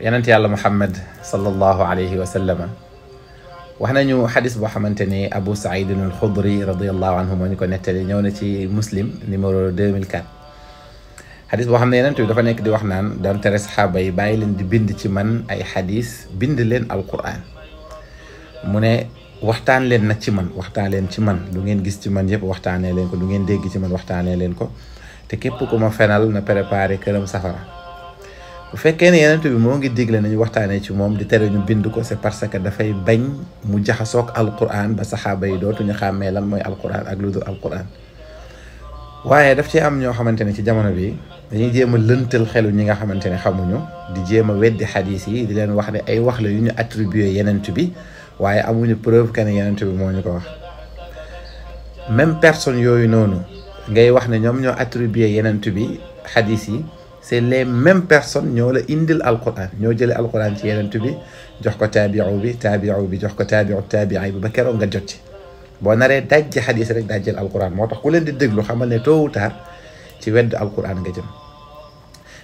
yonent yàlla Muhammad sallallahu alayhi wa sallam wax nañu xadis boo xamante ni Abu Saïd al-Xudri radiyallahu anhu moo ñu ko nettali ñëw na ci Muslim numéro 2004 xadis boo xam ne yonent bi dafa nekk di wax naan daan tere saxaaba yi bàyyi leen di bind ci man ay xadis bind leen alquran mu ne waxtaan leen nag ci man waxtaan leen ci man lu ngeen gis ci man yëpp waxtaanee leen ko lu ngeen dégg ci man waxtaanee leen ko te képp ku ma fenal na préparé këram safara bu fekkee ne yonent bi moo ngi digle nañu waxtaanee ci moom di tere ñu bind ko c'est parce que dafay bañ mu jaxasoog alquran ba saxaaba yi dootuñu xàmmee lan mooy alquran ak lu dul alquran waaye daf ci am ñoo xamante ne ci jamono bi dañuy jéem a lëntal xelu ñi nga xamante ne xamuñu di jéem a weddi xadis yi di leen wax ne ay wax la yu ñu attribué yonent bi waaye amuñu preuve que ne yonent bi moo ñu ko wax même personne yooyu noonu ngay wax ne ñoom ñoo attribué yonent bi xadis yi c'est les mêmes personnes ñoo la indil alquran ñoo jëlee alquran ci yonent bi jox ko taabiu bi jox ko taabii bi ba keroog nga jot ci boo naree dajji xadis rek daa jël alquran moo tax ku leen di déglu xamal ne tôt ou tard ci wedd alquran nga jëm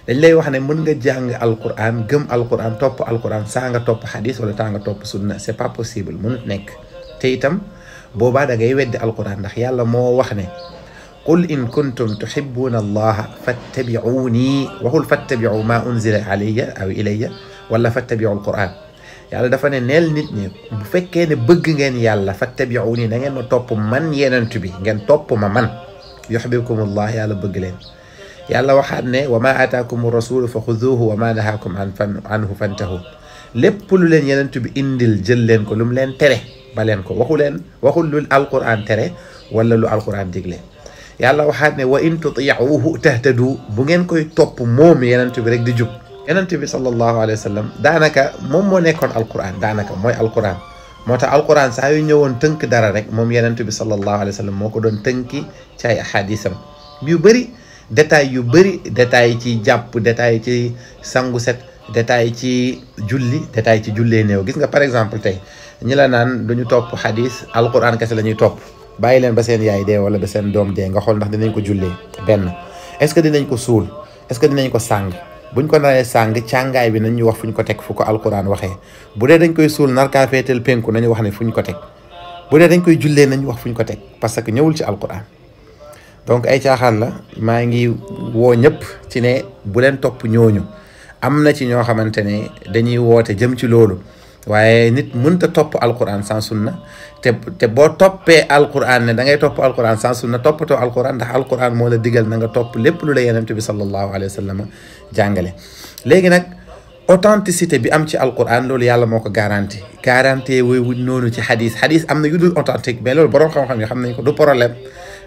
dañ lay wax ne mën nga jàng alquran gëm alquran topp alquran saa nga topp xadis wala taa nga topp sunna c'est pas possible mënut nekk te itam boobaa da ngay weddi alquran ndax yàlla moo wax ne qul in kuntum tuhibbuna allaha fattabi'uni waxul fattabi'u ma unzila alayya aw ilayya wala fattabi'u alquran yàlla dafa ne neel nit ñi bu fekkee ne bëgg ngeen yàlla fattabi'uni na ngeen ma topp man yenent bi ngeen topp ma man yuhibbukumullah yàlla bëgg leen yàlla waxaat ne wa ma ataakum rasulu fa xuduhu wa ma nahakum anhu fantahu lépp lu leen yenent bi indil jël leen ko lu mu leen tere ba leen ko waxul lu alquran tere wala lu alquran digle yàlla waxaat ne wa in tuti'uhu tahtadu bu ngeen koy topp moom yenent bi rek di jub yenent bi sallallahu alayhi wa sallam daanaka moom moo nekkoon alquran daanaka mooy alquran moo tax alquran saa yu ñëwoon tënk dara rek moom yenent bi sallallahu alayhi wa sallam moo ko doon tënki ci ay ahadisam yu bëri détail ci jàpp détail ci sangu set détail ci julli détail ci jullee néew gis nga par exemple tey ñi la naan duñu topp xadis alquran kese la ñuy topp bàyyi leen ba seen yaay dee wala ba seen doom dee nga xool ndax dinañ ko jullee benn est-ce que dinañ ko suul est-ce que dinañ ko sàng buñ ko naree sàng càngaay bi nañ ñu wax fu ñu ko teg fu ko alquran waxee bu dee dañ koy suul nar kaa feetel penku nañu wax ne fu ñu ko teg bu dee dañ koy jullee nañ wax fu ñu ko teg parce que ñëwul ci alquran donc ay caaxaan la maa ngi woo ñëpp ci ne bu leen topp ñooñu am na ci ñoo xamante ne dañuy woote jëm ci loolu waaye nit mënta topp alquran sans sunna te boo toppee alquran ne da ngay topp alquran sans sunna toppatoo alquran ndax alquran moo la digal na nga topp lépp lu la yonent bi sallallahu alayhi wa sallam jàngale léegi nag authenticité bi am ci alquran loolu yàlla moo ko garanti wooy wuñ noonu ci xadis am na yu dul authentique mais loolu borom xam-xam yi xam nañ ko du problème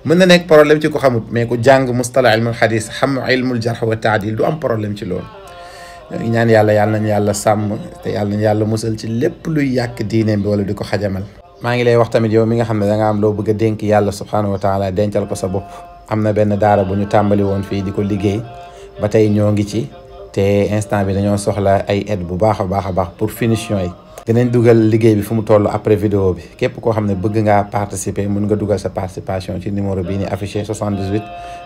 mën na nekk problème ci ko xamut mais ku jàng mustalah ilmul xadis xam ilmul jarh wa taadil du am problème ci loolu ñoo ñaan yàlla nañu yàlla sàmm te yàlla nañu yàlla musal ci lépp luy yàq diineem bi wala di ko xajamal maa ngi lay wax tamit yow mi nga xam ne da nga am loo bëgg a dénk yàlla subhanahu wa taala dencal ko sa bopp am na benn daara bu ñu tàmbali woon fii di ko liggéey ba tey ñoo ngi ci te instant bi dañoo soxla ay aide bu baax a baax pour finition yi dinañ dugal liggéey bi fu mu toll après vidéo bi képp koo xam ne bëgg ngaa participer mun nga dugal sa participation ci numéro bii ni affiché 78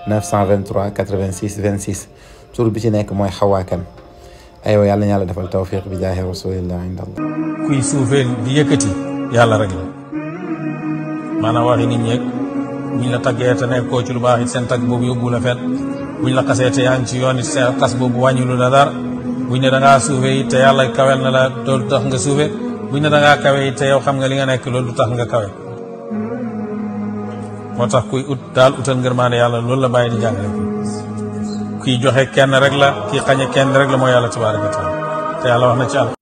923 86 26 tur bi ci nekk mooy Hawa Kane aywa yàlla na yàlla defal tawfiq bi jaahi rasulillah inda allah kuy suufeel di yëkkati yàlla rek la maanaam waxi nit ñeeg buñ la taggee te nekkoo ci lu baax it seen tagg boobu yóbbu la fet buñ la xasee te yaa ngi ci yoon it seen xas boobu wàññilu la dara buñ ne da ngaa suufe it te yàlla kawel na la loolu tax nga suufe buñ ne da ngaa kawe it te yow xam nga li nga nekk loolu tax nga kawe moo tax kuy ut daal utal ngërmaane yàlla loolu la bàyyi di jàngale kii joxe kenn rek la kii xañe kenn rek la mooy yàlla tabaaraka wa taala te yàlla wax na ci